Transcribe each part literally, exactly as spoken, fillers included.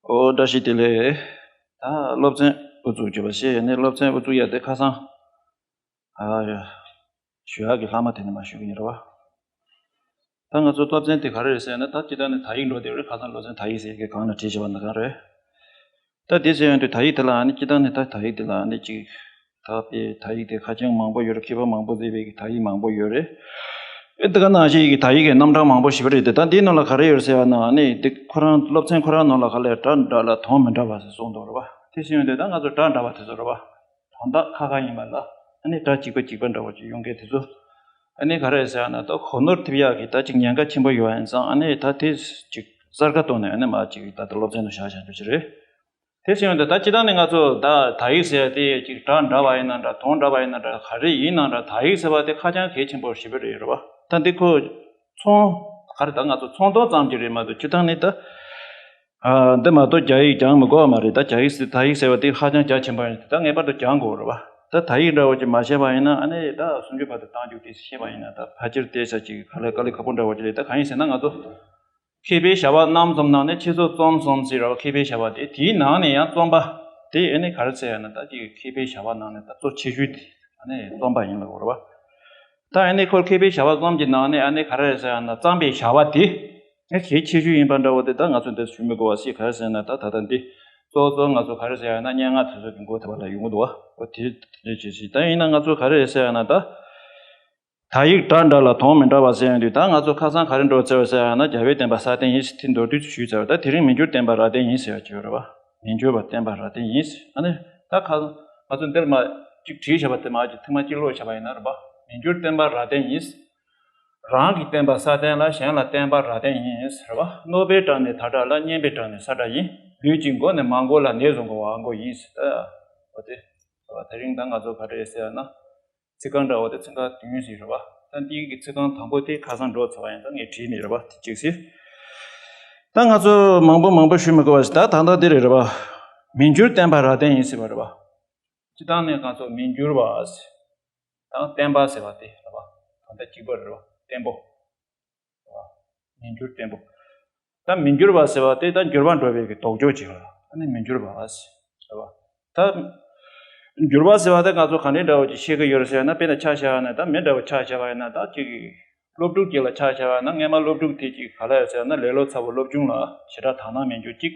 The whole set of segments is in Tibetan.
ཨོ་བཀྲ་ཤིས་བདེ་ལེགས། ད་སློབ་ཚན་ཨུ་ཚུགས་བྱེད་པ་ཞེས་ནས་སློབ་ཚན་ཨུ་ཚུགས་ཡ་དེ་ཁ་སང་ཨ་ཞུ་ཡག་གི་ལྷག་མ་དེ་ནས་མ་ཞུ་གི་ཡིན་རེད་བ། ད་ང་ཚོ་སློབ་ཚན་དེ་ག་རེ་རེད་ཟེར་ན། ད་སྤྱིར་བཏང་ནས་དག་ཡིག་འགྲོ་དེ་རེད། ཁ་སང་སློབ་ཚན་དག་ཡིག་ཟེར་གི་གང་ལ་བྲིས་བྱས་པ་འདི་གང་རེད། ད་དེ་ཟེར་ཡོང་དུས་དག་ཡིག་དེ་ལ་ཨ་ནི་སྤྱིར་བཏང་ནས་ད་དག་ཡིག་དེ་ལ་ཨ་ནི་ཅིག་ད་དཔེ་དག་ཡིག་དེ་ཁ་བྱང་མང་པོ་ཡོད་རེད། མཁས་པ་མང་པོ་མཛད་པའི་གི་དག་ཡིག་མང་པོ་ཡོད་རེད། ཨེ་ད་ག་ནང་བཞིན་གྱི་དག་ཡིག་གི་རྣམ་གྲངས་མང་པོ་ཞིག་རེད་དེ། ད་འདིའི་ནང་ལ་ག་རེ་ཡོད་ཟེར་བ་ན་ཨ་ནི་འདི་ཁོ་རང་སློབ་ཚན་ཁོ་རང་ནང་ལ་ག་ལས་སྒྲ་འདྲ་ལ་དོན་མི་འདྲ་བ་ཟེར་གསུངས་འདུག་རེད་བ། དེ་ཟེར་ཡོང་དུས་ད་ང་ཚོ་སྒྲ་འདྲ་བ་དེ་ཚོ་རེད་བ། དོན་དག་ཁ་ཁ་ཡིན་པ་ལ་ཨ་ནི་སྒྲ་གཅིག་པ་གཅིག་པ་འདྲ་བོ་ཅིག་ཡོང་མཁན་དེ་ཚོ། ཨ་ནི་ག་རེ་ཟེར་ན་ད་གོ་ནོར་ཐེབས་ཡག་གི་ད་ཅིག་ཉེན་ཁ་ཆེན་པོ་ཡོད་པ་ཡིན་ཙང་ཨ་ནི་ད་དེ་ཅིག་གསར་ཁ་གཏོང་ནས་ཨ་ནི་མ་ཅིག་ད་ལྟ་སློབ་ཚན་དུ་བཞག་བཞག་རྒྱུ་ཅིག་རེད། དེ་བཞིན་དུ་ད་སྤྱིར་བཏང་ནས་ང་ཚོ་ད་དག་ཡིག་ཟེར་ཡ་དེ་ཅིག་སྒྲ་འདྲ་བ་ཡིན་ན་འདྲ། དོན་འདྲ་བ་ཡིན་ན་འདྲ། ག་རེ་ཡིན་ན་འདྲ། དག་ཡིག་ཟེར་བ་དེ་ཧ་ཅང་གལ་ཆེན་པོ་ཞེ་པོ་རེད་རེད་བ། ད་འདི་ཁོ་ཚོང་ག་རེ་ད་ང་ཚོ་ཚོང་དོན་ཙམ་གྱི་རེད་མ་གཏོགས་སྤྱིར་བཏང་ནས་ད། ཨ་འདི་མ་གཏོགས་རྒྱ་ཡིག་སྦྱང་མི་དགོས་པ་མ་རེད། ད་རྒྱ་ཡིག་ཟེར་དག་ཡིག་ཟེར་བ་དེ་ཧ་ཅང་རྒྱ་ཆེན་པོ་ཡིན། ད་ངེས་པར་དུ་སྦྱང་དགོས་རེད་བ། ད་དག་ཡིག་འདྲ་བོ་ཅིག་མ་ཤེས་པ་ཡིན་ན་ཨ་ནི་ད་སུམ་ཅུ་པ་དང་རྟགས་འཇུག་དེ་ཤེས་པ་ཡིན་ན་ད་ཕལ་ཆེར་དེ་ས་ཅིག་ག་ལེ་དཀའ་ལས་ཁག་པོ་འདྲ་བོ་ཅིག་རེད། ད་གང་ཡིན་ཟེར་ན་ང་ཚོ་མཁས་པའི་བྱ་བ་རྣམ་གསུམ་ནང་ནས་ཆེད་དུ་རྩོམ་གསུམ་ཟེར་རོ། མཁས་པའི་བྱ་བ་དེ་དེའི་ནང་ནས་ཡང་རྩོམ་པ་དེ་ཨ་ནི་ག་རེ་ཟེར་ཡ་ན་ད་ཅིག་མཁས་པའི་བྱ་བ་ནང་ནས་ད་གཙོ་ཆེ་ཤོས་དེ་ཨ་ནི་རྩོམ་པ་ཡིན་ལ་གོ་རེད་བ། ད་ཨ་ནི་ཁོ་མཁས་པའི་བྱ་བ་རྩོམ་གྱི་ནང་ནས་ཨ་ནི་ག་རེ་ཟེར་ཡ་ན་བརྩམས་པའི་བྱ་བ་དེ། ཨེ་གལ་ཆེ་ཤོས་ཡིན་པ་འདྲ་བོ་དེ་ད་ང་ཚོ་འདིར་ཞུ་མི་དགོས་པ་ཞིག་ག་རེ་ཟེར་ན་ད་ད་ལྟ་འདི་གཙོ་བོ་གཙོ་བོ་ང་ཚོ་ག་རེ་ཟེར་ཡ་ན་སྙན་ངག་དེ་ཚོ་གི་མགོ་ཐེབས་པ་ལ་ཡོང་གི་འདུག་བ། འོ་དེ་དེ་བྱེད་སྲིད། ད་ཡིན་ན་ང་ཚོ་ག་རེ་ཟེར་ཡ་ན་ད་དག་ཡིག་སྒྲ་འདྲ་ལ་དོན་མི་འདྲ་བ་ཟེར་ཡོང་དུས་ད་ང་ཚོ་ཁ་སང་ག་རེ་འགྲོ་ཚར་བ་ཟེར་ཡ་ན་རྒྱལ་བའི་བསྟན་པ་སྲ་བརྟན་ཡིན་ཟེར་དེ་མདོར་བསྡུས་ཞུས་ཚར་བ། ད་དེ་རིང་མི་འགྱུར་བསྟན་པ་རབ་བརྟན་ཡིན་ཟེར་བ་ཅིག་ཡོད་རེད་བ། མི་འགྱུར་བ་བསྟན་པ་རབ་བརྟན་ཡིན་ཟེར། ཨ་ནི་ད་ཁ་ང་ཚོ་འདིར་མ་ཅིག་བྲིས་བྱས་པ་དེ་མ་ཅིག་ཐེངས་མ་གཅིག་ཀློག་བྱས་པ་ཡིན་ན་རེད་བ། མི་འགྱུར་བསྟན་པ་རབ་བརྟན་ཡིན། རང་གི་བསྟན་པ་སྲ་བརྟན་ལ། གཞན་ལ་བསྟན་པ་རབ་བརྟན་ཡིན་ཟེར་བ། གནོད་པའི་དགྲ་ནི་ད་དགྲ་ལ། སྙན་པའི་དགྲ་ནི་སྲ་དགྲ་ཡིན། ལུས་ཀྱི་མགོ་ནི་མ་མགོ་ལ། ནད་སོགས་འགོ་བ་མགོ་ཡིན་ཟེར། ད་འོ་དེ་རེད་བ། དེ་རིང་ད་ང་ཚོ་ག་རེ་ཟེར་ན་ཚིག་རྐང་འདྲ་བོ་དེ་ཚིག་རྐང་བདུན་ཟིག་རེད་བ། ད་འདི་གི་ཚིག་རྐང་དང་པོ་དེ་ཁ་སང་འགྲོ་ཚར་བ་ཡིན་ཙང་ངས་བྲིས་མེད་རེད་བ། དེ་གཅིག་ཟེར། ད་ང་ཚོ་མང་པོ་མང་པོ་ཞུ་མི་དགོས་པ་ཞིག་ད་ད་ལྟ་འདི་རེད་རེད་བ། མི་འགྱུར་བསྟན་པ་རབ་བརྟན་ཡིན་ཟེར་བ་རེད་བ། སྤྱིར་བཏང་ནས་ང་ཚོ་མི་འགྱུར་བ་ཟེར། དང་བརྟན་པ་ཟེར་བ་དེ་རེད་བ། ད་ལྟ་གཅིག་པ་རེད་བ། བརྟན་པོ། མི་འགྱུར་བརྟན་པོ། ད་མི་འགྱུར་བ་ཟེར་བ་དེ་ད་འགྱུར་བ་འགྲོ་བའི་གི་ལྡོག་ཕྱོགས་ཅིག་ལ་ཨ་ནི་མི་འགྱུར་བ་ཟེར་བ། ད་འགྱུར་བ་ཟེར་བ་དེ་ང་ཚོ་ག་འདྲའི་འདྲ་བོ་ཅིག་ཤེས་ཀྱི་ཡོད་རེད་ཟེར་ན། དཔེར་ན་ཆ་བཞག་ན་ད་མི་འདྲ་བོ་ཆ་བཞག་པ་ཡིན་ན་ད་ཅིག་སློབ་ཕྲུག་ཅིག་ལ་ཆ་བཞག་པ་ཡིན་ན་སྔོན་མ་སློབ་ཕྲུག་དེ་ཅིག་ག་ལ་ཡོད་ཟེར་ན་ལེ་ལོ་ཚ་པོ། སློབ་སྦྱོང་ལ་ཞེ་དྲག་དག་སྣང་མེད་རྒྱུ་གཅིག་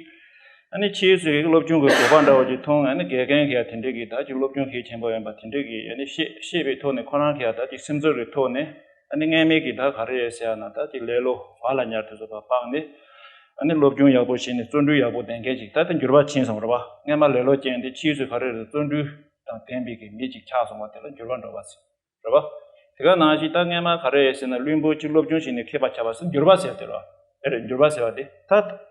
ཨ་ནི་ཕྱིས་སུ་ཡི་སློབ་སྦྱོང་གི་དགོས་པ་འདྲ་བོ་ཅིག་མཐོང་། ཨ་ནི་དགེ་རྒན་གྱིས་དེ་འདྲའི་གི་ད་ཅིག་སློབ་སྦྱོང་ཤེད་ཆེན་པོ་ཡིན་པ་དེ་འདྲའི་གི་ཨ་ནི་ཤེས་ཤེས་པའི་ཐོག་ནས་ཁོ་རང་གིས་ད་ཅིག་སེམས་ཚོར་གྱི་ཐོག་ནས་ཨ་ནི་སྔོན་མའི་གི་ད་ག་རེ་རེད་ཟེར་ན་ད་ཅིག་ལེ་ལོ་བག་ལ་ཉལ་དེ་ཚོ་ཕར་སྤངས་ནས་ཨ་ནི་སློབ་སྦྱོང་ཡག་པོ་བྱས་ནས་བརྩོན་འགྲུས་ཡག་པོ་ལྡན་མཁན་ཅིག་ད་ལྟ་འགྱུར་བ་ཕྱིན་སོང་རེད་བ། སྔོན་མ་ལེ་ལོ་ཅན་དེ་ཕྱིས་སུ་ག་རེ་རེད་བརྩོན་འགྲུས་དང་ལྡན་པའི་གི་མི་ཅིག་ཆགས་སོང་བ་དེ་ལ་འགྱུར་བ་འགྲོ་བ་ཟེར། རེད་བ། དེ་ག་ནང་བཞིན་ད་སྔོན་མ་ག་རེ་རེད་ཟེར་ན་བླུན་པོ་ཅིག་སློབ་སྦྱོང་བྱས་ནས་མཁས་པ་ཆགས་པ་ཟེར་འགྱུར་བ་ཟེར་དེ་རེད་བ། དེ་རེད་འགྱུར་བ་ཟེར་བ་དེ་ད།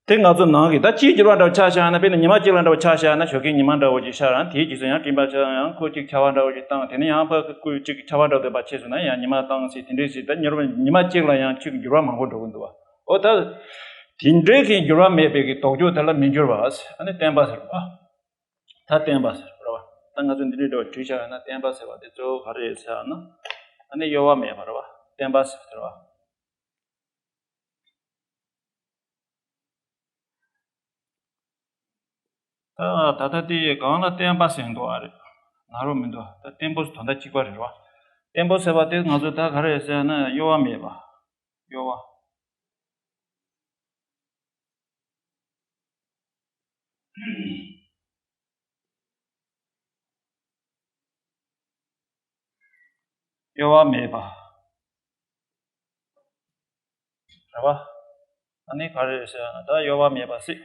དེ་ང་ཚོ་ནང་གི་ད་སྤྱིའི་འགྱུར་བ་འདྲ་བོ་ཆ་བཞག་ན། དཔེར་ན་ཉི་མ་གཅིག་ལ་འདྲ་བོ་ཆ་བཞག་ན་ཞོགས་ཀས་ཉི་མ་འདྲ་བོ་ཅིག་ཤར་ཡང་དེའི་རྗེས་སུ་ཡང་སྤྲིན་པ་ཆགས། ཡང་ཁོ་གཅིག་ཆར་པ་འདྲ་བོ་ཅིག་བཏང་། དེ་ནས་ཡང་ཕར་ཁོ་གཅིག་ཆར་པ་འདྲ་བོ་དེ་ཕར་ཕྱིས་སོང་ན་ཡང་ཉི་མ་བཏང་ཟེར། དེ་འདྲའི་ཟེར་ད་ཉི་མ་ཉི་མ་གཅིག་ལ་ཡང་ཅིག་འགྱུར་བ་མང་པོ་འགྲོ་གི་འདུག་བ། འོ་ད་དེ་འདྲའི་གི་འགྱུར་བ་མེད་པའི་གི་ལྡོག་ཕྱོགས་དེ་ལ་མི་འགྱུར་བ་ཟེར། ཨ་ནི་བརྟན་པ་ཟེར་བ། ད་བརྟན་པ་ཟེར་བ་རེད་བ། ད་ང་ཚོ་འདི་འདྲའི་འདྲ་བོ་བྲིས་བཞག་ཡོད་ན་བརྟན་པ་ཟེར་བ་དེ་གཙོ་བོ་ག་རེ་རེད་ཟེར་ན་ཨ་ནི་གཡོ་བ་མེད་པ་རེད་བ། བརྟན་པ་ཟེར་བ། ད་ད་ལྟ་དེ་གང་ལ་བརྟན་པ་ཟེར་འདུག་ཨ་རེད། ན་རོ་མི་འདུག་ད་བརྟན་པོ་དོན་དག་གཅིག་པ་རེད་བ། བརྟན་པོ་ཟེར་བ་དེ་ང་ཚོ་ད་ག་རེ་ཟེར་ན་གཡོ་བ་མེད་པ། གཡོ་བ། གཡོ་བ་མེད་པ། རེད་བ། ཨ་ནི་ག་རེ་ཟེར་ན་ད་གཡོ་བ་མེད་པ་ཟེར།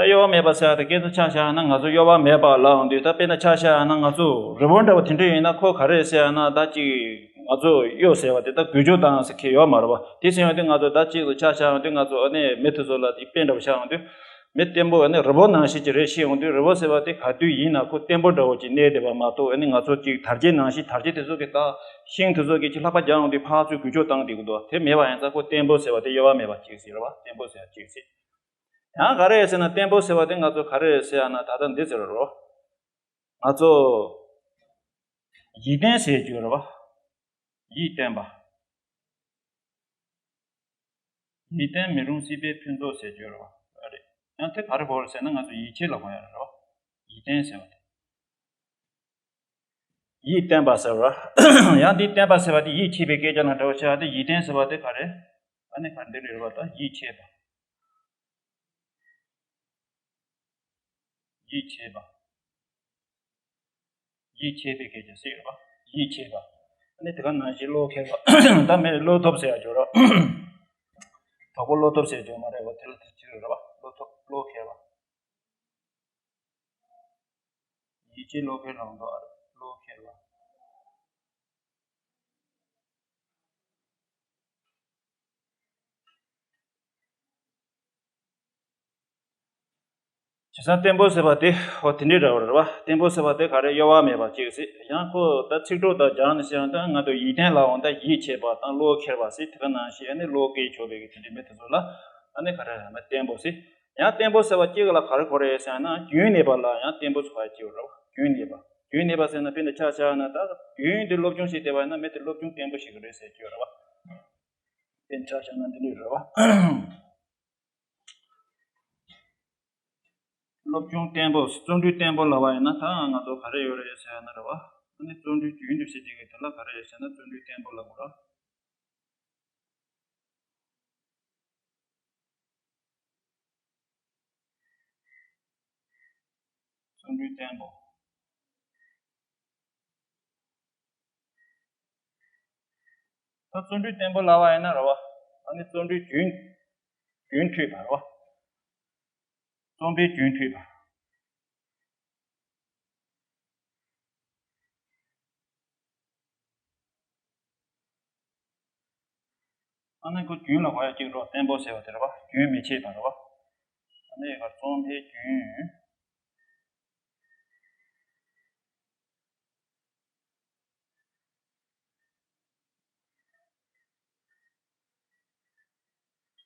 ད་གཡོ་བ་མེད་པ་ཟེར་ཡ་དེ་སྐད་དུ་ཆ་བཞག་ན་ང་ཚོ་གཡོ་བ་མེད་པ་ལབ་ཡོང་དུས། ད་དཔེར་ན་ཆ་བཞག་ན་ང་ཚོ་རི་བོ་འདྲ་བོ་དེ་འདྲ་ཡིན་ན་ཁོ་ག་རེ་ཟེར་ཡ་ན་ད་ཅིག་ང་ཚོ་གཡོ་ཟེར་བ་དེ་ད་འགུལ་སྐྱོད་བཏང་ཟེར་མཁན་ཡོད་མ་རེད་བ། དེ་ཟེར་ཡོང་དུས་ང་ཚོ་ད་གཅིག་ཏུ་ཆ་བཞག་ཡོང་དུས་ང་ཚོ་ཨ་ནི་མི་དེ་ཚོ་ལ་དེ་དཔེ་འདྲ་བོ་བཞག་ཡོང་དུས་མི་བརྟན་པོ་ཨ་ནི་རི་བོ་ནང་བཞིན་ཅིག་རེད་ཤེས་ཡོང་དུས། རི་བོ་ཟེར་བ་དེ་ག་དུས་ཡིན་ན་ཁོ་བརྟན་པོ་འདྲ་བོ་ཅིག་གནས་བསྡད་པ་མ་གཏོགས། ཨ་ནི་ང་ཚོ་ཅིག་དར་ལྕེ་ནང་བཞིན་དར་ལྕེ་དེ་ཚོ་གི་ད་ཤིང་དེ་ཚོ་གི་ཅིག་ལྷགས་པ་རྒྱག་ཡོང་དུས་ཕར་ཚུར་འགུལ་སྐྱོད་བཏང་བསྡད་ཀྱི་འདུག་དེ་མེད་པ་ཡིན་ཙང་ཁོ་བརྟན་པོ་ཟེར་བ་དེ་གཡོ་བ་མེད་པ་ཅིག་ཟེར་བ། བརྟན་པོ་ཟེར་བ་ཅིག་ཟེར། ཡང་ག་རེ་ཟེར་ན་བརྟན་པོ་ཟེར་བ་དེ་ང་ཚོ་ག་རེ་ཟེར་ཡ་ན་ད་ལྟ་འདི་ཟེར་རོ། ང་ཚོ་ཡིད་བརྟན་ཟེར་རྒྱུ་རེད་བ། ཡིད་བརྟན་པ། ཡིད་བརྟན་མི་རུང་སྲིད་པའི་ཕུན་ཚོགས་ཟེར་རྒྱུ་རེད་བ། ཨ་རེད། ཡང་དེ་ག་རེ་གོ་རེད་ཟེར་ན་ང་ཚོ་ཡིད་ཆེས་ལ་གོ་ཡ་རེད་རོ། ཡིད་བརྟན་ཟེར་བ་དེ། ཡིད་བརྟན་པ་ཟེར་བ། ཡང་འདི་བརྟན་པ་ཟེར་བ་དེ་ཡིད་ཆེས་པའི་སྐད་ཆ་ལ་འདྲ་བོ་ཆགས་ཏེ། ཡིད་བརྟན་ཟེར་བ་དེ་ག་རེ། ཨ་ནི་ག་འདི་རེད་བ། ད་ཡིད་ཆེས་པ། ཡིད་ཆེས་པ། ཡིད་ཆེས་པའི་སྐད་ཆ་ཟེར་བ། ཡིད་ཆེས་པ། ཨ་ནི་དེ་ག་ནང་བཞིན་བློ་ཁེལ་བ། ད་མེད་བློ་ཐོབ་ཟེར་ཡ་ཅིག་ཡོད་རོ། དོག་པོ་བློ་ཐོབ་ཟེར་ཡ་ཅིག་ཡོད་མ་རེད་བ། དེ་ལ་དེ་ཅི་རེད་བ། བློ་ཐོབ་བློ་ཁེལ་བ། ཡིད་ཆེས་བློ་ཁེལ་རང་དོ། བློ་ཁེལ་བ། བྱས་ཙང་བརྟན་པོ་ཟེར་བ་དེ་འོ་དེ་འདྲའི་འདྲ་བོ་རེད་བ། བརྟན་པོ་ཟེར་བ་དེ་ག་རེ། གཡོ་བ་མེད་པ་གཅིག་ཟེར། ཡང་ཁོ་ད་ཚིག་གྲོགས་དང་སྦྱར་ནས་བཤད་ཡང་ད་ང་ཚོ་ཡིད་བརྟན་ལ་འོང་ད་ཡིད་ཆེས་པ་དང་བློ་ཁེལ་བ་ཟེར། དེ་ག་ནང་བཞིན་ཨ་ནི་བློ་སྐྱེས་ཆོག་པའི་གི་དེ་འདྲའི་མི་དེ་ཚོ་ལ་ཨ་ནི་ག་རེ་ལབ་ན་བརྟན་པོ་ཟེར། ཡང་བརྟན་པོ་ཟེར་བ་གཅིག་ལ་ག་རེ་གོ་རེད་ཟེར་ན་རྒྱུན་གནས་པ་ལ་ཡང་བརྟན་པོ་ཟེར་བ་གཅིག་ཡོད་རེད་བ། རྒྱུན་གནས་པ། རྒྱུན་གནས་པ་ཟེར་ན་དཔེར་ན་ཆ་བཞག་ན་ད་རྒྱུན་དུ་སློབ་སྦྱོང་བྱེད་བསྡད་པ་ཡིན་ན་མི་དེ་སློབ་སྦྱོང་བརྟན་པོ་ཞིག་རེད་ཟེར་གྱི་ཡོད་རེད་བ། དཔེར་ན་ཆ་བཞག་ན་འདི་འདྲ་རེད་བ། སློབ་སྦྱོང་བརྟན་པོ། བརྩོན་འགྲུས་བརྟན་པོ་ལབ་པ་ཡིན་ན་ད་ང་ཚོ་ག་རེ་ཡོད་རེད་ཟེར་ན་རེད་བ། ཨ་ནི་བརྩོན་འགྲུས་རྒྱུན་དུ་བྱེད་ཀྱི་དེ་ལ་ག་རེ་ཡོད་ཟེར་ན་བརྩོན་འགྲུས་བརྟན་པོ་ལབ་དགོས་རེད། བརྩོན་འགྲུས་བརྟན་པོ། ད་བརྩོན་འགྲུས་བརྟན་པོ་ལབ་པ་ཡིན་ན་རེད་བ། ཨ་ནི་བརྩོན་འགྲུས་རྒྱུན་རྒྱུན་མཐུད་པ་རེད་བ། བརྩོན་པའི་རྒྱུན་མཐུད་པ། ཨ་ནི་ཁོ་རྒྱུན་ལ་གོ་ཡ་གཅིག་འགྲོ། བརྟན་པོ་ཟེར་བ་དེ་རེད་བ། རྒྱུན་མི་ཆད་པ་རེད་བ། ཨ་ནི་གར་བརྩོན་པའི་རྒྱུན།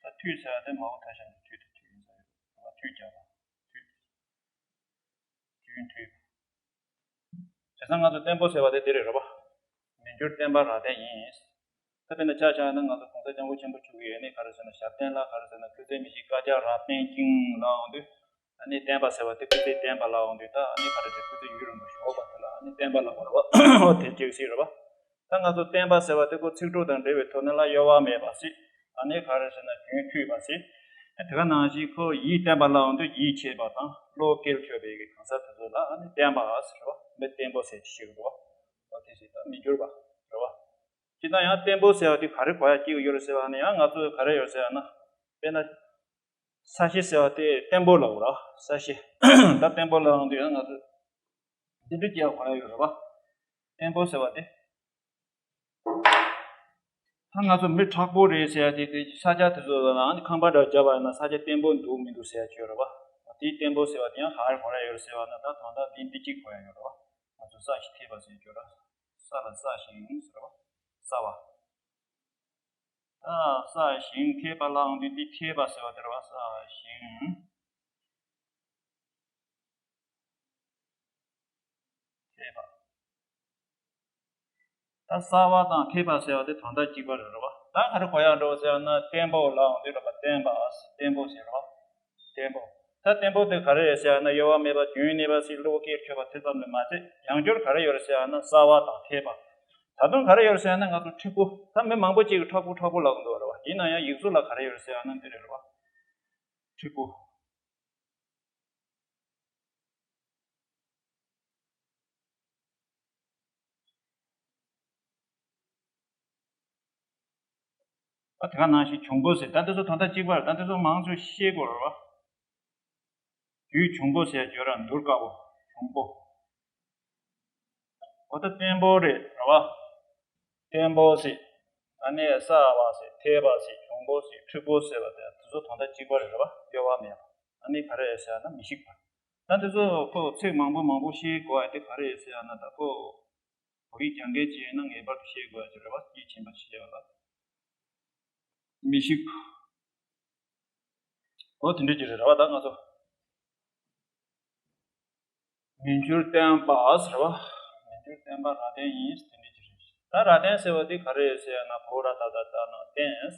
ད་མཐུད་ཟེར་བ་དེ་མ་འོ་ཐ་ཤང་གི་མཐུད་དེ་མཐུད་ཡིན་ས་རེད། མཐུད་རྒྱག་པ། མཐུད། རྒྱུན་མཐུད། བྱས་ཙང་ང་ཚོ་བརྟན་པོ་ཟེར་བ་དེ་དེ་རེད་རེད་པ། མི་འགྱུར་བརྟན་པ་རབ་བརྟན་ཡིན། ད་དཔེར་ན་ཆ་བཞག་ན་ང་ཚོ་གོང་ས་སྐྱབས་མགོན་ཆེན་པོ་མཆོག་གིས་ཨ་ནི་ག་རེ་ཟེར་ན་ཞབས་བརྟན་ལ་ག་རེ་ཟེར་ན་སྐུ་ཚེ་མི་ཤིགས་བསྐལ་བརྒྱར་རབ་བརྟན་ཅིང་ལབ་འོང་དུས། ཨ་ནི་བརྟན་པ་ཟེར་བ་དེ་སྐུ་ཚེ་བརྟན་པ་ལབ་འོང་དུས་ད་ཨ་ནི་ག་རེ་ཟེར། སྐུ་ཚེ་ཡུན་རིང་པོ་ཞོགས་པ་དེ་ལ་ཨ་ནི་བརྟན་པ་ལབ་དགོས་རེད་པ། དེ་གཅིག་ཟེར་རེད་པ། ད་ང་ཚོ་བརྟན་པ་ཟེར་བ་དེ་ཁོ་ཚིག་གྲོགས་དང་འབྲེལ་བའི་ཐོག་ནས་ལ་གཡོ་བ་མེད་པ་ཟེར། ཨ་ནི་ག་རེ་ཟེར་ན་རྒྱུན་མཐུད་པ་ཟེར། དེ་ག་ནང་བཞིན་ཁོ་ཡིད་བརྟན་པ་ལབ་འོང་དུས་ཡིད་ཆེས་པ་དང་བློ་སྐྱེལ་ཆོག་པའི་གི་གང་ཟག་དེ་ཚོ་ལ་ཨ་ནི་བརྟན་པ་ཟེར་བ། མི་བརྟན་པོ་ཟེར་ཅིག་ཞིག་རེད་བ། ཨོ་དེ་ཟེར་ད་མི་འགྱུར་བ་རེད་བ། སྤྱིར་བཏང་ཡང་བརྟན་པོ་ཟེར་བ་དེ་ག་རེ་གོ་ཡ་སྐྱེ་གི་ཡོད་རེད་ཟེར་བ་ནི་ཡང་ང་ཚོས་ག་རེ་ཡོད་ཟེར་བ་ན། དཔེར་ན། ས་གཞི་ཟེར་བ་དེ་བརྟན་པོ་ལབ་དགོས་རེད། ས་གཞི། ད་བརྟན་པོ་ལབ་ཡོང་དུས་ཡང་ང་ཚོས་འདི་འདྲ་སྐྱེ་བ་གོ་ཡ་ཡོད་རེད་བ། བརྟན་པོ་ཟེར་བ་དེ། ད་ང་ཚོ་མི་དྲག་པོ་རེད་ཟེར་ཡ་དེ་དེ་ས་ཆ་དེ་ཚོ་ལ་ནི་ཁང་པ་འདྲ་བརྒྱབ་པ་ཡིན་ན་ས་ཆ་བརྟན་པོ་འདུག་མི་འདུག་ཟེར་ཡ་ཅིག་ཡོད་རེད་བ། དེའི་བརྟན་པོ་ཟེར་བ་དེ་ཡང་ག་རེ་གོ་ཡ་ཡོད་རེད་ཟེར་བ་ན་ད་དོན་དག་འདི་འདི་གཅིག་གོ་ཡ་ཡོད་རེད་བ། ང་ཚོ་ས་གཞི་ཐེབས་པ་ཟེར་གྱི་ཡོད་རེད། ས་ལ་ས་ཞིང་ཟེར་བ། ས་བ། ད་ས་ཞིང་ཐེབས་པ་ལབ་ཡོང་དུས་འདི་ཐེབས་པ་ཟེར་བ་དེ་རེད་བ། ས་ཞིང་ཐེབས་པ། ད་ས་བ་དང་ཐེབས་པ་ཟེར་བ་དེ་དོན་དག་གཅིག་པ་རེད་བ། ད་ག་རེ་གོ་ཡག་འགྲོ་ཟེར་ན་བརྟན་པོ་ལབ་ཡོང་དུས་རེད་བ། བརྟན་པ། བརྟན་པོ་ཟེར་བ། བརྟན་པོ། ད་བརྟན་པོ་དེ་ག་རེ་རེད་ཟེར་ན་གཡོ་བ་མེད་པ་རྒྱུན་གནས་པ་ཟེར་བློ་སྐྱེད་ཆོད་པ་དེ་ཙམ་ལས་མ་ཚད་ཡང་སྐྱར་ག་རེ་ཡོད་རེད་ཟེར་ན་ས་བ་དང་ཐེབས་པ། ད་དུང་ག་རེ་ཡོད་རེད་ཟེར་ན་ང་ཚོ་མཁྲེགས་པོ། ད་མི་མང་པོ་ཅིག་གིས་མཁྲེགས་པོ་མཁྲེགས་པོ་ལབ་ཀྱི་འདུག་རེད་བ། ཡིན་ན་ཡང་ཡིག་གཟུགས་ལ་ག་རེ་ཡོད་རེད་ཟེར་ན་འདི་རེད་རེད་བ། མཁྲེགས་པོ། ཨ་དེ་ག་ནང་བཞིན་འབྱུང་པོ་ཟེར། ད་འདི་ཚོ་དོན་དག་གཅིག་པ་རེད། ད་འདི་ཚོ་མང་ཆེ་ཤེས་དགོས་རེད་བ། རྒྱུད་འབྱུང་པོ་ཟེར་བརྗོད་ར་འདུར་དཀའ་བོ། འབྱུང་པོ། འོ་ད་བརྟན་པོ་རེད་རེད་བ། བརྟན་པོ་ཟེར། ཨ་ནི་ས་བ་ཟེར། ཐེབས་པ་ཟེར། འབྱུང་པོ་ཟེར། མཁྲེགས་པོ་ཟེར་བ་དེ་དེ་ཚོ་དོན་དག་གཅིག་པ་རེད་རེད་བ། གཡོ་བ་མེད་པ། ཨ་ནི་ག་རེ་ཟེར་ན་མི་ཤིགས་པ། ད་འདི་ཚོ་ཁོ་ཚིག་མང་པོ་མང་པོ་ཤེས་དགོས་ཡ་དེ་ག་རེ་ཟེར་ན་ད་ཁོ། བོད་ཡིག་སྦྱང་མཁན་ཅིག་ཡིན་ན་ངེས་པར་དུ་ཤེས་དགོས་ཡ་ཅིག་རེད་བ། དཀྱིལ་ཕྱིན་པ་ཞེས་པ་ལ། མི་ཤིགས། འོ་དེ་འདྲ་ཅིག་རེད་རེད་བ། ད་ང་ཚོ། མི་འགྱུར་བརྟན་པ་ཟེར་བ། མི་འགྱུར་བརྟན་པ་རབ་བརྟན་ཡིན་དེ་འདྲ་ཅིག་རེད། ད་རབ་བརྟན་ཟེར་བ་དེ་ག་རེ་ཟེར་ན་བོ་ར་ད་ད་ད་ན་བརྟན།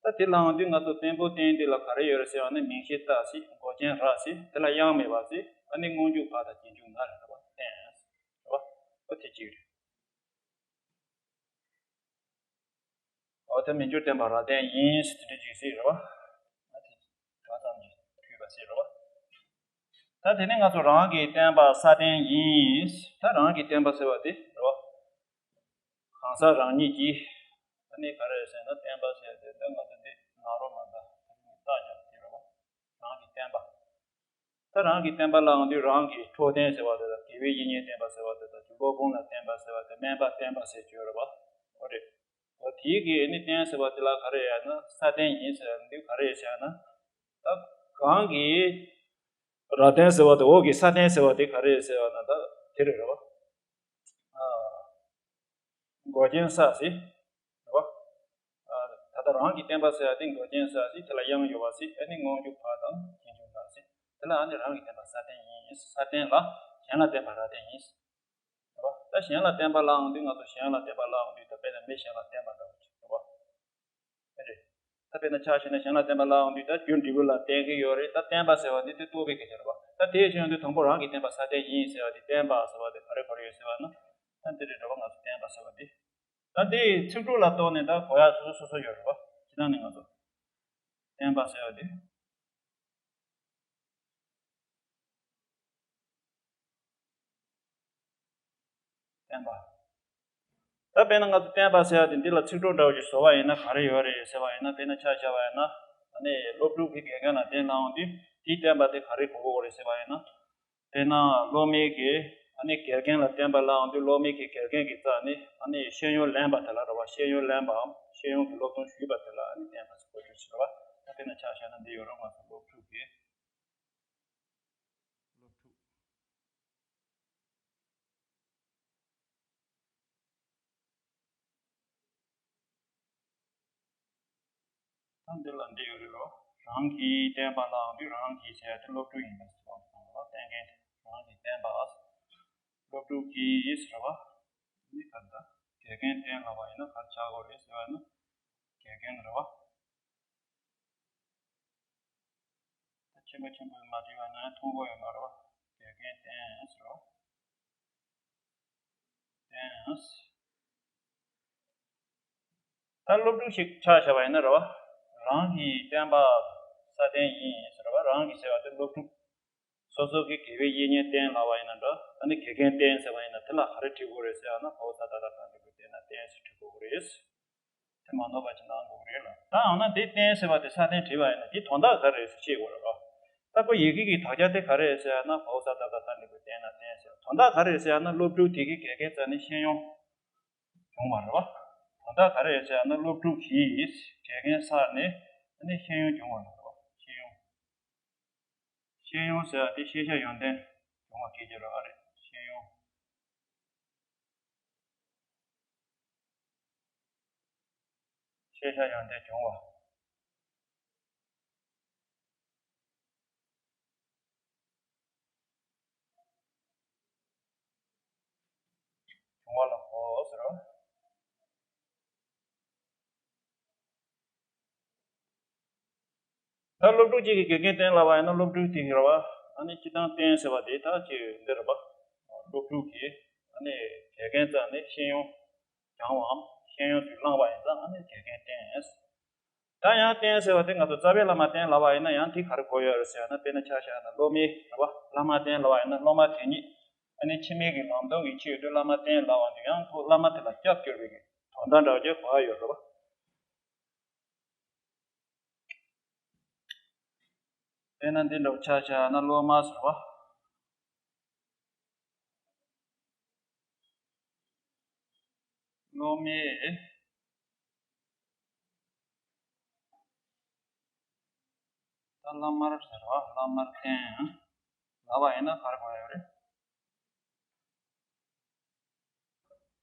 ད་དེ་ལའང་དུས་ང་ཚོ་བརྟན་པོ་བརྟན་འདི་ལ་ག་རེ་ཡོད་རེད་ཟེར་བ་ནི་མིང་གཞི་རྟགས་ཟེར། མགོ་ཅན་ར་ཟེར། དེ་ལ་དབྱངས་མེད་པ་ཟེར། ཨ་ནི་སྔོན་འཇུག་བ་དང་རྗེས་འཇུག་ན་རེད་བ། བརྟན་རེད་བ། ཨོ་དེ་གཅིག་རེད། འོ་དེ་མི་འགྱུར་བརྟན་པ་ར་བརྟན་ཡིན་ཟེར་དེ་འདྲ་ཅིག་ཟེར་རེད་བ། ཨ་དེ་ག་ཙམ་གྱིས་འཐུས་པ་ཟེར་རེད་བ། ད་དེ་ནས་ང་ཚོ་རང་གི་བརྟན་པ་ས་བརྟན་ཡིན། ད་རང་གི་བརྟན་པ་ཟེར་བ་དེ་རེད་བ། གང་ཟག་རང་ཉིད་ཀྱི། ཨ་ནི་ག་རེ་ཟེར་ན་བརྟན་པ་ཟེར་དེ་ད་ང་ཚོ་འདི་ནཱ་རོ་མ་ད་རྟགས་ཀྱང་དེ་རེད་བ། རང་གི་བརྟན་པ། ད་རང་གི་བརྟན་པ་ལའང་དུས་རང་གི་འཕྲོད་བརྟེན་ཟེར་བ་དེ་དང་དགེ་བའི་བཤེས་གཉེན་བསྟེན་པ་ཟེར་བ་དེ་དང་སློབ་དཔོན་ལ་བསྟེན་པ་ཟེར་བ་དེ་སྨན་པ་བསྟེན་པ་ཟེར་གྱི་ཡོད་རེད་བ། འོ་རེད། འོ་དེའི་གི་ནི་བརྟེན་ཟེར་བ་དེ་ལ་ག་རེ་ཡོད་ན་ས་བརྟེན་ཡིན་ཟེར་བ་འདི་ག་རེ་ཡོད་ཟེར་ན། ད་གང་གི་ར་བརྟེན་ཟེར་བ་དེ་འོག་གི་ས་བརྟེན་ཟེར་བ་དེ་ག་རེ་ཡོད་ཟེར་བ་ན་ད་དེ་རེད་རེད་བ། ཨ། མགོ་ཅན་ས་ཟེར། རེད་བ། ཨ། ད་ལྟ་རང་གི་བརྟེན་པ་ཟེར་བ་དེ་མགོ་ཅན་ས་ཟེར། དེ་ལ་དབྱངས་ཡོད་པ་ཟེར། ཨ་ནི་སྔོན་འཇུག་བ་དང་རྗེས་འཇུག་ན་ཟེར། དེ་ལ་ཨ་ནི་རང་གི་བརྟེན་པ་ས་བརྟེན་ཡིན། ས་བརྟེན་ལ་གཞན་ལ་བརྟེན་པ་ར་བརྟེན་ཡིན། རེད་བ། ད་གཞན་ལ་བརྟེན་པ་ལའང་དུས་ང་ཚོ་གཞན་ལ་བརྟེན་པ་ལའང་དུས་ད་དཔེར་ན་མི་གཞན་ལ་བརྟེན་པ་འདྲ་བོ་ཅིག་རེད་བ། རེད། ད་དཔེར་ན་ཆ་བཞག་ན་གཞན་ལ་བརྟེན་པ་ལའང་དུས་ད་རྒྱུ་འབྲས་བུ་ལ་བརྟེན་གྱི་ཡོད་རེད། ད་བརྟེན་པ་ཟེར་བ་འདི་དེ་རྟོགས་པའི་སྐད་ཆ་རེད་བ། ད་དེའི་ཕྱིར་དུས་དང་པོ་རང་གི་བརྟེན་པ་ས་བརྟེན་ཡིན་ཟེར་བ་དེ་བརྟེན་པ་ཟེར་བ་དེ་ག་རེ་གོ་རེ་ཡོད་ཟེར་བ་ན། ད་འདི་རེད་རེད་བ། ང་ཚོ་བརྟེན་པ་ཟེར་བ་འདི། ད་འདི་ཚིག་གྲོགས་ལ་གཏོགས་ནས་ད་གོ་ཡག་སོ་སོ་སོ་སོ་ཡོད་རེད་བ། ཁྱེད་རང་ནས་ང་ཚོ་བརྟེན་པ་ཟེར་བ་འདི། བརྟེན་པ། ད་དཔེར་ན་ང་ཚོ་བརྟེན་པ་ཟེར་བ་དེ་འདི་ལ་ཚིག་གྲོགས་འདྲ་བོ་ཞིག་བཟོ་བ་ཡིན་ན་ག་རེ་ཡོད་རེད་ཟེར་བ་ཡིན་ན། དཔེར་ན་ཆ་བཞག་པ་ཡིན་ན། ཨ་ནི་སློབ་ཕྲུག་གིས་དགེ་རྒན་ལ་བརྟེན་གནང་དུས་དེའི་བརྟེན་པ་དེ་ག་རེ་གོ་དགོས་རེད་ཟེར་བ་ཡིན་ན། དཔེར་ན་སློབ་མའི་གི་ཨ་ནི་དགེ་རྒན་ལ་བརྟེན་པ་ལའང་དུས་སློབ་མའི་གི་དགེ་རྒན་གྱི་རྩ་ནས་ཨ་ནི་ཤེས་ཡོན་ལེན་པ་དེ་ལ་རེད་བ། ཤེས་ཡོན་ལེན་པའམ་ཤེས་ཡོན་གྱི་སློབ་སྦྱོང་ཞུས་པ་དེ་ལ་ཨ་ནི་བརྟེན་པ་ཟེར་གོ་རྒྱུ་ཞིག་རེད་བ། ད་དཔེར་ན་ཆ་བཞག་ན་འདི་ཡོད་རེད། ང་ཚོ་སློབ་ཕྲུག་གི། སློབ་ཕྲུག་ད་འདི་ལ་འདི་ཡོད་རེད་རོ། རང་གི་བརྟེན་པ་ལའང་དུས་རང་གི་ཟེར་ཡ་དེ་སློབ་ཕྲུག་ཡིན་པ་ཟེར་བ་དང་ལ་བརྟེན་མཁན་རང་གི་བརྟེན་པ། སློབ་ཕྲུག་གིས་ཟེར་བ། ནི་ག་ད། དགེ་རྒན་བསྟེན་ལབ་པ་ཡིན་ན་ག་རེ་ཆགས་དགོས་རེད་ཟེར་བ་ན། དགེ་རྒན་རེད་བ། ད་ཆེན་པོ་ཆེན་པོ་མ་བྲིས་པ་ན་མཐོང་གི་ཡོད་མ་རེད་བ། དགེ་རྒན་བསྟེན་ཟེར་བ། བསྟེན། ད་སློབ་ཕྲུག་ཞིག་ཆ་བཞག་པ་ཡིན་ན་རེད་བ། རང་གི་བསྟེན་པ་ས་བརྟེན་ཡིན་ཟེར་བ། རང་གི་ཟེར་བ་དེ་སློབ་ཕྲུག་སོ་སོ་གི་དགེ་བའི་བཤེས་གཉེན་བསྟེན་ལབ་པ་ཡིན་ན་འདྲ། ཨ་ནི་དགེ་རྒན་བསྟེན་ཟེར་བ་ཡིན་ན་དེ་ལ་ག་རེ་བྲིས་དགོས་རེད་ཟེར་ཡང་ན་བའོ་ས་ད་ད་ད་འདི་གུ་བསྟེན་ན་བསྟེན་ཟེར་བྲིས་དགོས་རེད། དེ་མ་ནོར་བ་ཅིག་གནང་དགོས་རེད་ལ། ད་འོ་ན་དེ་བསྟེན་ཟེར་བ་དེ་ས་བརྟེན་བྲིས་པ་ཡིན་ན་དེ་དོན་དག་ག་རེ་རེད་ཟེར་ཤེས་དགོས་རེད་བ། ད་ཁོ་ཡི་གེ་གི་དག་ཆ་དེ་ག་རེ་རེད་ཟེར་ཡང་ན་བའོ་ས་ད་ད་ད་འདི་གུ་བསྟེན་ན་བསྟེན་ཟེར། དོན་དག་ག་རེ་རེད་ཟེར་ཡང་ན་སློབ་ཕྲུག་དེ་གི་དགེ་རྒན་རྩ་ནས་ཤེས་ཡོན་བྱུང་བ་རེད་བ། དོན་དག་ག་རེ་རེད་ཟེར་ཡང་ན་སློབ་ཕྲུག་གིས་དགེ་རྒན་ས་ནས་ཨ་ནི་ཤེས་ཡོན་བྱུང་བ་རེད་བ། ཤེས་ཡོན། ཤེས་ཡོན་ཟེར་བ་དེ་ཤེས་བྱ་ཡོན་ཏན་བྱུང་བ་སྐད་ཆ་རེད་བ། རེད། ཤེས་ཡོན། ཤེས་བྱ་ཡོན་ཏན་བྱུང་བ། བྱུང་བ་ལ་གོ་ཟེར་རོ། ད་སློབ་ཕྲུག་ཅིག་གིས་དགེ་རྒན་བསྟེན་ལབ་པ་ཡིན་ན་སློབ་ཕྲུག་དེ་གི་རེད་བ། ཨ་ནི་སྤྱིར་བཏང་བསྟེན་ཟེར་བ་དེ་ད་ཅིག་འདི་རེད་བ། སློབ་ཕྲུག་གིས་ཨ་ནི་དགེ་རྒན་རྩ་ནས་ཤེས་ཡོན་སྦྱང་བའམ་ཤེས་ཡོན་ཞིག་བླངས་པ་ཡིན་ཙང་ཨ་ནི་དགེ་རྒན་བསྟེན། ད་ཡང་བསྟེན་ཟེར་བ་དེ་ང་ཚོ་རྩ་བའི་བླ་མ་བསྟེན་ལབ་པ་ཡིན་ན་ཡང་དེ་ག་རེ་གོ་ཡོད་རེད་ཟེར་ན། དཔེར་ན་ཆ་བཞག་ན་སློབ་མའི་རེད་བ། བླ་མ་བསྟེན་ལབ་པ་ཡིན་ན་སློབ་མ་དེ་ཉིད་ཨ་ནི་ཕྱི་མའི་གི་ལམ་སྟོན་གྱི་ཆེད་དུ་བླ་མ་བསྟེན་ལབ་པ་འདི་ཡང་ཁོ་བླ་མ་དེ་ལ་སྐྱབས་བཅོལ་བའི་གི་དོན་དག་འདྲ་བོ་ཅིག་གོ་ཡ་ཡོད་རེད་བ། དཔེར་ན་འདི་འདྲ་བོ་ཆ་བཞག་ན་སློབ་མ་ཟེར་བ། སློབ་མས་ད་བླ་མར་ཟེར་བ། བླ་མར་བསྟེན་ལབ་པ་ཡིན་ན་ག་རེ་གོ་ཡ་ཡོད་རེད།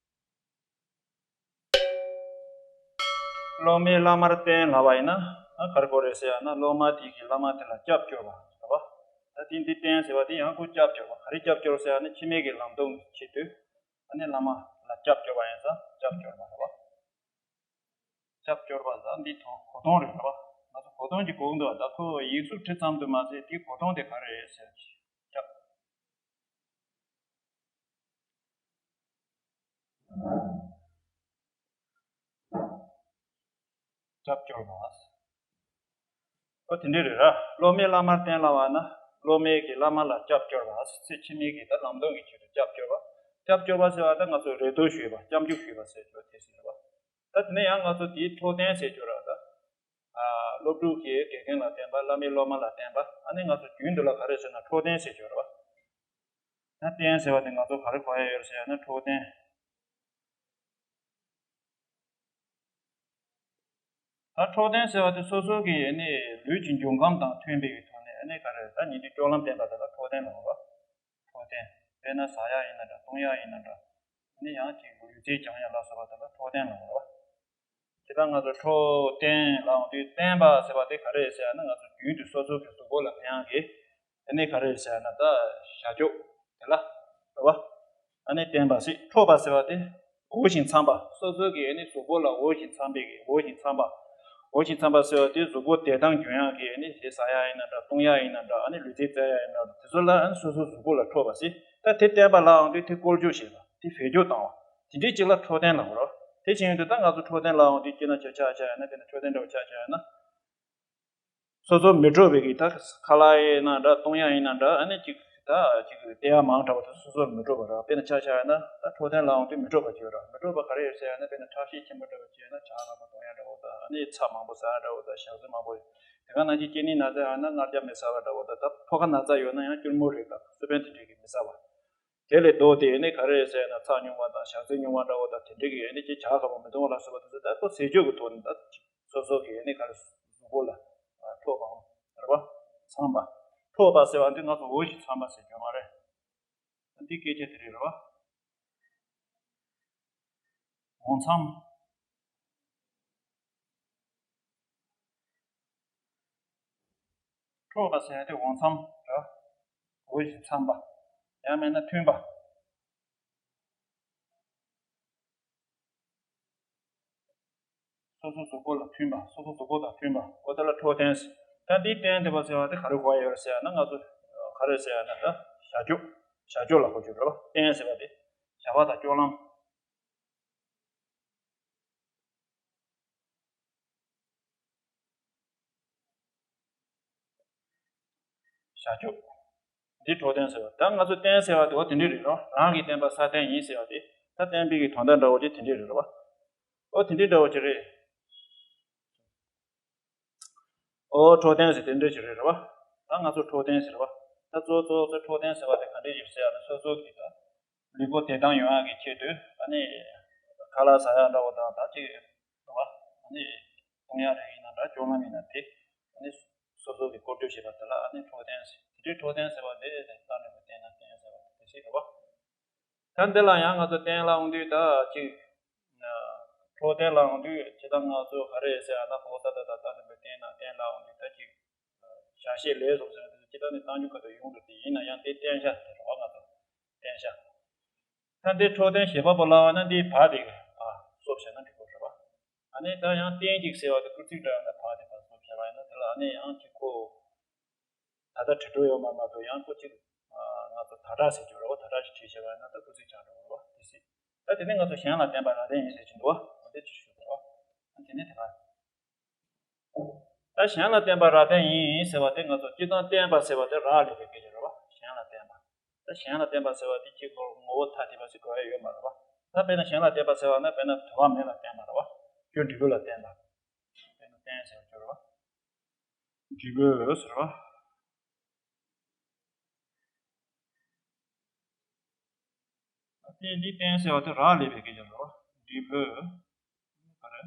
སློབ་མས་བླ་མར་བསྟེན་ལབ་པ་ཡིན་ན་ཨ་ག་རེ་གོ་རེད་ཟེར་ཡ་ན་སློབ་མ་དེ་གིས་བླ་མ་དེ་ལ་སྐྱབས་བཅོལ་བ་རེད་བ། ད་དེ་འདི་བསྟེན་ཟེར་བ་དེ་ཡང་ཁོ་སྐྱབས་བཅོལ་བ། ག་རེ་སྐྱབས་བཅོལ་ཟེར་ཡ་ན་ཕྱི་མའི་གི་ལམ་སྟོན་གྱི་ཆེད་དུ་ཨ་ནི་བླ་མ་ལ་སྐྱབས་བཅོལ་བ་ཡིན་ཙང་སྐྱབས་བཅོལ་བ་རེད་བ། ད་ སྐྱབས་བཅོལ་བ་ཟེར་འདི་ཐོ་གོ་དོན་རེད་བ། ང་ཚོ་གོ་དོན་གྱི་གོ་འདུག་ད་ཁོ་ཡིག་གཟུགས་བྲིས་ཙམ་དུ་མ་ཟད་དེའི་གོ་དོན་དེ་ག་རེ་རེད་ཟེར་སྐྱབས། སྐྱབས་བཅོལ་བ། ཨོ་དེ་འདྲ་རེད་ར། སློབ་མས་བླ་མར་བསྟེན་སླ་བ་ན། སློབ་མས་ཀྱིས་བླ་མ་ལ་སྐྱབས་བཅོལ་བ། ཚེ་ཕྱི་མའི་གི་ད་ལམ་སྟོན་གྱི་ཆེད་དུ་སྐྱབས་བཅོལ་བ། སྐྱབས་བཅོལ་བ་ཟེར་བ་ད་ང་ཚོ་རེ་ལྟོས་ཞུས་པ་སྐྱབས་འཇུག་ཞུས་པ་ཟེར་ཆོག་དེ་ཟེར་བ། ད་དེ་ནས་ཡང་ང་ཚོ་དེའི་འཕྲོད་བསྟེན་ཟེར་ཆོག་ར་ད། ཨ་སློབ་ཕྲུག་གིས་དགེ་རྒན་ལ་བསྟེན་པ། བླ་མས་སློབ་མ་ལ་བསྟེན་པ། ཨ་ནི་ང་ཚོ་རྒྱུན་དུ་ལ་ག་རེ་ཟེར་ན་འཕྲོད་བསྟེན་ཟེར་ཆོག་ར་བ། ད་བསྟེན་ཟེར་བ་དེ་ང་ཚོ་ག་རེ་གོ་ཡ་ཡོད་ཟེར་ན་འཕྲོད་བསྟེན། ད་འཕྲོད་བསྟེན་ཟེར་བ་དེ་སོ་སོ་གི་ཨ་ནི་ལུས་ཀྱི་འབྱུང་ཁམས་དང་མཐུན་པའི་གི་ཐོག་ནས་ཨ་ནི་ག་རེ་ད་ཉིན་དུ་སྤྱོད་ལམ་བསྟེན་པ་དེ་ལ་འཕྲོད་བསྟེན་ལབ་པ། འཕྲོད་བསྟེན། དཔེར་ན་ཟ་ཡ་ཡིན་ན་འདྲ་བཏུང་ཡ་ཡིན་ན་འདྲ། ཨ་ནི་ཡང་ཅིག་ལུས་རྩལ་སྦྱང་ཡ་ལ་སོགས་པ་དེ་ལ་འཕྲོད་བསྟེན་ལབ་པ། དེ་ལ་ང་ཚོ་འཕྲོད་བསྟེན་ལབ་ཡོང་དུས་བསྟེན་པ་ཟེར་བ་དེ་ག་རེ་ཟེར་ན་ང་ཚོ་རྒྱུན་དུ་སོ་སོ་གི་གཟུགས་པོ་ལ་ཕན་ཡ་གི་ཨ་ནི་ག་རེ་ཟེར་ན་ད་བྱ་སྤྱོད་དེ་ལ་རེད་བ། ཨ་ནི་བསྟེན་པ་ཟེར། འཕྲོད་པ་ཟེར་བ་དེ་འོས་ཤིང་འཚམས་པ། སོ་སོ་གི་ཨ་ནི་གཟུགས་པོ་ལ་འོས་ཤིང་འཚམས་པའི་གི་འོས་ཤིང་འཚམས་པ། འོས་ཤིང་འཚམས་པ་ཟེར་བ་དེ་གཟུགས་པོ་བདེ་ཐང་འཇོན་ཡག་གི་ཨ་ནི་དེ་ཟ་ཡག་ཡིན་ན་འདྲ་བཏུང་ཡག་ཡིན་ན་འདྲ་ཨ་ནི་ལུས་རྩལ་རྩེ་ཡག་ཡིན་ན་འདྲ་དེ་ཚོ་ལ་ཨ་ནི་སོ་སོ་གཟུགས་པོ་ལ་འཕྲོད་པ་ཟེར། ད་དེ་བསྟེན་པ་ལབ་ཡོང་དུས་དེ་བཀོལ་སྤྱོད་བྱེད་པ་དེ་བེད་སྤྱོད་བཏང་བ་དེ་འདྲའི་ཅིག་ལ་འཕྲོད་བསྟེན་ལབ་དགོས་རེད། དེ་བྱས་ཡོང་དུས་ད་ང་ཚོ་འཕྲོད་བསྟེན་ལབ་ཡོང་དུས་སྤྱིར་ན་ཆ་ཆ་ཆ་ཡིན་ན་དཔེར་ན་འཕྲོད་བསྟེན་འདྲ་བོ་ཆ་ཆ་ཡིན་ན། སོ་སོར་མི་འཕྲོད་པའི་གི་ད་ཁ་ལག་ཡིན་ན་འདྲ་བཏུང་ཡག་ཡིན་ན་འདྲ་ཨ་ནི་ཅིག་ད་ཅིག་བསྟེན་ཡག་མང་དྲགས་པ་དེ་སོ་སོར་མི་འཕྲོད་པ་རེད། དཔེར་ན་ཆ་བཞག་ཡ་ན་ད་འཕྲོད་བསྟེན་ལབ་ཡོང་དུས་མི་འཕྲོད་པ་ཅིག་ཡོད་རེད། མི་འཕྲོད་པ་ག་རེ་ཡོད་ཟེར་ཡ་ན་དཔེར་ན་ཁྲག་ཤེད་ཆེན་པོ་འདྲ་བོ་ཅིག་ཡོད་ན་ཇ་གང་མང་བཏུང་ཡག་འདྲ་བོ་དང་ཨ་ནི་ཚྭ་མང་པོ་ཟ་ཡག་འདྲ་བོ་དང་ཞག་ཚི་མང་པོ་ཡོད། དེ་ག་ནང་བཞིན་སྐྱེ་ནི་ན་ཚ་ཡོད་ན་མངར་སྐྱ་མི་ཟ་བ་འདྲ་བོ་དང་ད་ཕོ་ཁ་ན་ཚ་ཡོད་ན་ཡང་སྐྱུར་མོ་རིགས་དང་སི་པན་དེ་འདྲས་ཀྱི་མི་ཟ་བ། དེ་ལས་ལྡོག་སྟེ་ཨ་ནི་ག་རེ་ཟེར་ན་ཚྭ་ཉུང་བ་དང་ཞག་ཚི་ཉུང་བ་འདྲ་བོ་དང་དེ་འདྲས་ཀྱི་ཨ་ནི་ཅིག་ཇ་ཁ་པོ་མི་འཐུང་བ་ལ་སོགས་པ་དེ་ཚོ་ད་ཁོ་ཟས་སྤྱོད་ཀྱི་ཐོག་ནས་ད་སོ་སོ་གི་ཨ་ནི་ག་རེ་གཟུགས་པོ་ལ་འཕྲོད་པའམ་རེད་བ། འཚམས་པ། འཕྲོད་པ་ཟེར་བ་འདི་ང་ཚོ་འོས་ཤིང་འཚམས་པ་ཟེར་རྒྱུ་མ་རེད། འདི་སྐད་ཆ་དེ་རེད་རེད་བ། འོས་འཚམས། འཕྲོད་པ་ཟེར་ཡ་དེ་འོས་འཚམས་ར། འོས་ཤིང་འཚམས་པ། ཡང་མིན་ན་མཐུན་པ། སོ་སོ་གཟུགས་པོ་ལ་མཐུན་པ། སོ་སོ་གཟུགས་པོ་དང་མཐུན་པ། འོ་དེ་ལ་འཕྲོད་བསྟེན་ཟེར། ད་འདིའི་བསྟེན་འདི་པ་ཟེར་བ་དེ་ག་རེ་གོ་ཡ་ཡོད་ཟེར་ཡ་ན་ང་ཚོ་ག་རེ་ཟེར་ཡ་ན་ད་བྱ་སྤྱོད། བྱ་སྤྱོད་ལ་གོ་རྒྱུ་རེད་བ། བསྟེན་ཟེར་བ་དེ་བྱ་བ་དང་སྤྱོད་ལམ། བྱ་སྤྱོད། འདི་འཕྲོད་བསྟེན་ཟེར་བ། ད་ང་ཚོ་བསྟེན་ཟེར་བ་དེ་འོ་དེ་འདྲས་རེད་རོ། རང་གིས་བསྟེན་པ་ས་བསྟེན་ཡིན་ཟེར་བ་དེ། ད་བསྟེན་པའི་གི་དོན་དག་འདྲ་བོ་ཅིག་དེ་འདྲས་རེད་རོ། འོ་དེ་འདྲས་འདྲ་བོ་ཅིག་རེད། འོ་འཕྲོད་བསྟེན་ཟེར་དེ་འདྲས་ཅིག་རེད་རོ། ད་ང་ཚོ་འཕྲོད་བསྟེན་ཟེར་བ། ད་གཙོ་གཙོ་གཙོ་འཕྲོད་བསྟེན་ཟེར་བ་དེ་ག་འདྲས་ཡིན་ཟེར་བ་ན་སོ་སོ་གི་ད། ལུས་པོ་བདེ་ཐང་ཡོང་ཡག་གི་ཆེད་དུ་ཨ་ནི་ཁ་ལག་ཟ་ཡག་འདྲ་བོ་དང་ད་ཅིག་རེད་བ། ཨ་ནི་བཏུང་ཡག་རིགས་ཡིན་ན་འདྲ་སྤྱོད་ལམ་ཡིན་ན་དེ་ཨ་ནི་སོ་སོ་གི་བཀོལ་སྤྱོད་བྱེད་པ་དེ་ལ་ཨ་ནི་འཕྲོད་བསྟེན་ཟེར། དེ་འདྲའི་འཕྲོད་བསྟེན་ཟེར་བ་དེ་རྟག་འགྲིག་པ་བསྟེན་ན་བསྟེན་ཟེར་བ་དེ་ཞིག་རེད་བ། ད་འདི་ལ་ཡང་ང་ཚོ་བསྟེན་ལབ་ཡོང་དུས་ད་ཅིག་འཕྲོད་བསྟེན་ལབ་ཡོང་དུས་ཇི་ལྟར་ང་ཚོ་ག་རེ་ཟེར་ཡ་ན་ཧོ་ད་ད་ད་རྟག་འགྲིག་པ་བསྟེན་ན་བསྟེན་ལབ་ཡོང་དུས་ད་ཅིག་བྱ་བྱེད་ལས་གསུམ་ཟེར་བ་དེ་ཚོ་ཇི་ལྟར་ནས་བཏང་རྒྱུ་ཁ་ཐུག་ཡོང་འགྲོ་དེ་ཡིན་ན་ཡང་དེ་བསྟེན་བྱ་དེ་རེད་བ། ང་ཚོ་བསྟེན་བྱ། ད་འདི་འཕྲོད་བསྟེན་བྱེད་པ་པོ་ལབ་པ་ན་འདི་བ་དེ་བ་སོགས་བྱས་ན་འགྲིག་གོ་རེད་བ། ཨ་ནི་ད་ཡང་བསྟེན་ཅིག་ཟེར་བ་དེ་སྐུལ་ཚིག་འདྲ་ཡང་ན་བ་དེ་བ་སོགས་བྱས་པ་ཡིན་ན་དེ་ལ་ཨ་ནི་ཡང་ཅིག་ཁོ་ད་ལྟ་བྲི་འགྲོ་ཡོད་མ་མ་གཏོགས་ཡང་ཁོ་ཅིག་ང་ཚོ་ད་དྲག་ཟེར་རྒྱུ་རེད་བ། ད་དྲག་ཞིག་བྲིས་བྱས་པ་ཡིན་ན་ད་སྐུལ་ཚིག་ཆགས་འགྲོ་རེད་བ། དེ་སྲིད་ད་དེ་ནི་ང་ཚོ་གཞན་ལ་བསྟེན་པ་རབ་བསྟེན་ཡིན་ཟེར་གྱི་འདུག་བ། འོ་དེ་ཅིག་ཞུ་དགོས་རེད་བ། ཨ་དེ་ནི་དེ་ག་ད་གཞན་ལ་བསྟེན་པ་རབ་བསྟེན་ཡིན་ཟེར་བ་དེ་ང་ཚོ་སྤྱིར་བཏང་བསྟེན་པ་ཟེར་བ་དེ་རག་ལས་པའི་སྐད་ཆ་རེད་བ། གཞན་ལ་བསྟེན་པ། ད་གཞན་ལ་བསྟེན་པ་ཟེར་བ་དེ་གཅིག་ལོ་ངོ་བོ་ཐ་དད་པ་ཞིག་གོ་ཡ་ཡོད་མ་རེད་བ། ད་དཔེར་ན་གཞན་ལ་བསྟེན་པ་ཟེར་བ་ན་དཔེར་ན་དུ་བ་མེ་ལ་བསྟེན་པ་རེད་བ། སྐྱོན་འབྲས་བུ་ལ་བསྟེན་པ། དཔེར་ན་བསྟེན་ཟེར་བ་སྐྱོ་རེད་བ། འབྲས་བུ་ཟེར་བ། ཨ་དེ་འདི་བསྟེན་ཟེར་བ་དེ་རག་ལས་པའི་སྐད་ཆ་རེད་བ། འབྲས་བུ། ག་རེ།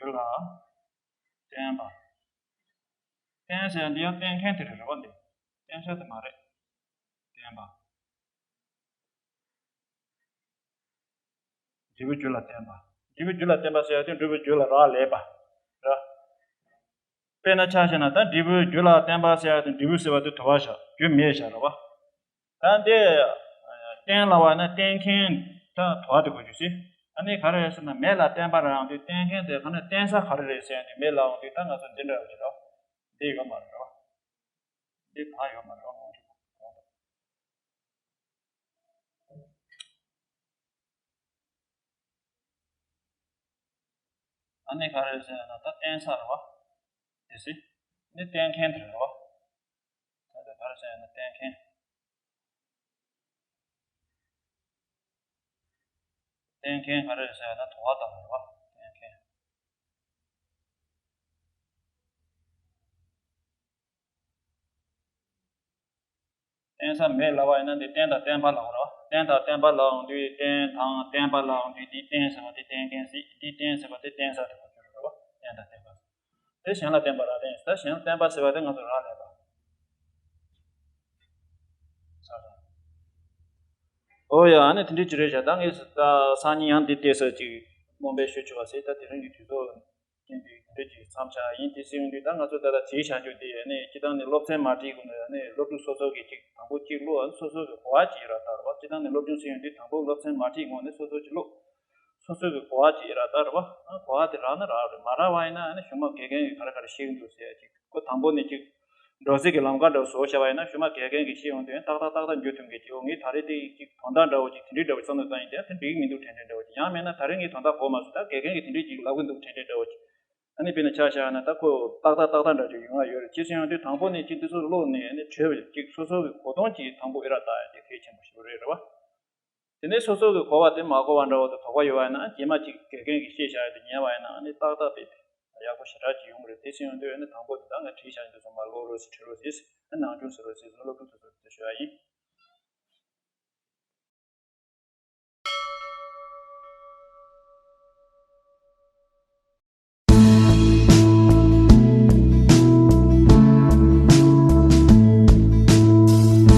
རྒྱུ་ལ་བརྟེན་པ། བརྟེན་ཟེར་འདི་ཡང་བརྟེན་མཁན་དེ་རེད་རེད་བ། འདི་བརྟེན་བྱ་དེ་མ་རེད། བརྟེན་པ། འབྲས་བུ་རྒྱུ་ལ་བརྟེན་པ། འབྲས་བུ་རྒྱུ་ལ་བརྟེན་པ་ཟེར་ཡ་དེ་འབྲས་བུ་རྒྱུ་ལ་རག་ལས་པ་ར། དཔེར་ན་ཆ་བཞག་ན་ད་འབྲས་བུ་རྒྱུ་ལ་བརྟེན་པ་ཟེར་ཡ་དེ་འབྲས་བུ་ཟེར་བ་དེ་དུ་བ་བཞག་རྒྱུ་མེད་བཞག་རེད་བ། ད་འདི་བརྟེན་ལབ་པ་ན་བརྟེན་མཁན་ ད་དོ་བ་དེ་གོ་རྒྱུ་ཟེར། ཨ་ནི་ག་རེ་རེད་ཟེར་ན་མེད་ལ་བརྟེན་པ་རང་དུས་བརྟེན་མཁན་དེ་ག་ནས་བརྟེན་ས་ག་རེ་རེད་ཟེར་ཡང་དུས་མེད་ལ་འོང་དུས་ད་ང་ཚོ་འདི་འདྲ་ཡོད་ཀྱི་རེད། འདི་ཡོད་མ་རེད་རོ། འདི་ཕ་ཡོད་མ་རེད་རོ། ཨ་ནི་ག་རེ་ཟེར་ན་ད་བརྟེན་ས་རེད་བ། དེ་སྲིད་ནི་བརྟེན་མཁན་དེ་རེད་བ། ད་ལྟ་ག་རེ་ཟེར་ན་བརྟེན་མཁན། བརྟེན་མཁན་ག་རེ་ཟེར་ན་དོ་བ་དང་རེད་བ། བརྟེན་མཁན། བརྟེན་ས་མེད་ལབ་པ་ཡིན་ན་འདི་རྟེན་དང་བརྟེན་པ་ལབ་དགོས་རེད་བ། རྟེན་དང་བརྟེན་པ་ལབ་ཡོང་དུས་རྟེན་དང་བརྟེན་པ་ལབ་ཡོང་དུས་འདི་རྟེན་ཟེར་བ་དེ་བརྟེན་མཁན་ཟེར། འདི་རྟེན་ཟེར་བ་དེ་བརྟེན་ས་དེ་གོ་རྒྱུ་རེད་བ། རྟེན་དང་བརྟེན་པ། དེ་གཞན་ལ་བརྟེན་པ་རག་ལས་ཡིན། ད་གཞན་ལ་བརྟེན་པ་ཟེར་བ་དེ་ང་ཚོ་རག་ལས་པ། ཨོ་ཡ། ཨ་ནི་དེ་འདྲའི་ཅི་རེད་བྱ། ད་ངས་ད་སང་ཉིན་ཡང་འདི་བལྟས་ས་ཅིག་སྨོན་པའི་ཤོད་ཆོག་པ་ཟེར། ད་དེ་རིང་གི་དུས་ཚོད་རྐྱེན་པས་འདི་འདྲ་ཅིག་མཚམས་བཞག་ཡིན། དེ་ཟེར་ཡོང་དུས་ད་ང་ཚོ་ད་ལྟ་བྲིས་བཞག་རྒྱུ་དེ་ཨ་ནི་སྤྱི་བཏང་ནས་སློབ་ཚན་མ་བྲིས་གོང་ནས་ཨ་ནི་སློབ་ཕྲུག་སོ་སོ་གིས་ཅིག་དང་པོ་གཅིག་ཀློག་ཨ་ནི་སོ་སོ་གི་གོ་བ་ཅིག་རག་ལྟ་རེད་བ། སྤྱི་བཏང་ནས་སློབ་སྦྱོང་བྱེད་ཡོང་དུས་དང་པོ་སློབ་ཚན་མ་བྲིས་གོང་ནས་སོ་སོ་ཅིག་ཀློག་སོ་སོ་གི་གོ་བ་ཅིག་རག་ལྟ་རེད་བ། ཨ་གོ་བ་དེ་རག་ན་རག་རེད། མ་རག་པ་ཡིན་ན་ཨ་ནི་གཞུག་མ་དགེ་རྒན་གྱིས་ག་རེ་ག་རེ་བཤད་ཀྱི་འདུག་ཟེར་ཡ་ཅིག་ཁོ་དང་པོ་ནས་ཅིག་འགྲོ་སའི་གི་ལམ་ཁ་འདྲ་བོ་བཟོ་བྱ་བ་ཡིན་ན་གཞུག་མ་དགེ་རྒན་གྱིས་བཤད་ཡོང་དུས་ཏག་ཏག་ཏག་ཏག་འགྱུར་ཐུབ་མཁན་ཅིག་འོ་ངས་ད་རེས་དེ་ཅིག་དོན་དག་འདྲ་བོ་ཅིག་དེ་འདྲའི་འདྲ་བོ་བསམ་བློ་བཏང་ཡིན་དེ་ད་འགྲིག་གི་མི་འདུག་དྲན་དྲན་འདྲ་བོ་ཅིག་ཡང་མིན་ན་ད་རེས་ངས་དོན་དག་གོ་མ་སོང་། ད་དགེ་རྒན་གྱིས་དེ་འདྲའི་ཅིག་ལབ་གི་འདུག་དྲན་དྲན་འདྲ་བོ་ཅིག་ཨ་ནི་དཔེར་ན་ཆ་བཞག་ན་ད་ཁོ་ཏག་ཏག་ཏག་ཏག་འདྲ་ཅིག་ཡོང་ཡ་ཡོད་རེད། ཅི་ཟེར་ཡོང་དུས་དང་པོ་ནས་ཅིག་འདི་ཚོ་ཀློག་ནས་ཨ་ནི་བྲོས་པ་ཅིག་སོ་སོ་གི་གོ་སྟངས་ཅིག་དང་པོ་ཨེ་རག་ལྟ་ཡ་དེ་གལ་ཆེན་པོ་ཞིག་རེད་རེད་བ། དེ་ནས་སོ་སོ་གི་གོ་བ་དེ་མ་གོ་བ་འདྲ་བོ་དང་དོགས་པ་ཡོད་པ་ཡིན་ན་རྗེས་མ་ཅིག་དགེ་རྒན་གྱིས་བཤད་བཞག་ཡ་དེ་ཉན་པ་ཡིན་ན་ཨ་ནི་ཏག་ཏག་དཔེ་དེ་ཡག་པོ་ཞེ་དྲག་ཅིག་ཡོང་གི་རེད། དེ་ཟེར་ཡོང་དུས་ཨ་ནི་དང་པོ་དེ་ད་ངས་བྲིས་བཞག་ཡ་འདི་ཚོ་མར་ཀློག་རོགས་ཟེར། བྲིས་རོགས་ཟེར། ཨ་ནི་ནང་སྦྱོང་ཟེར་རོགས་ཟེར། སློབ་ཕྲུག་ཚོ་ཚོར་དེ་ཞུ་ཡ་ཡིན།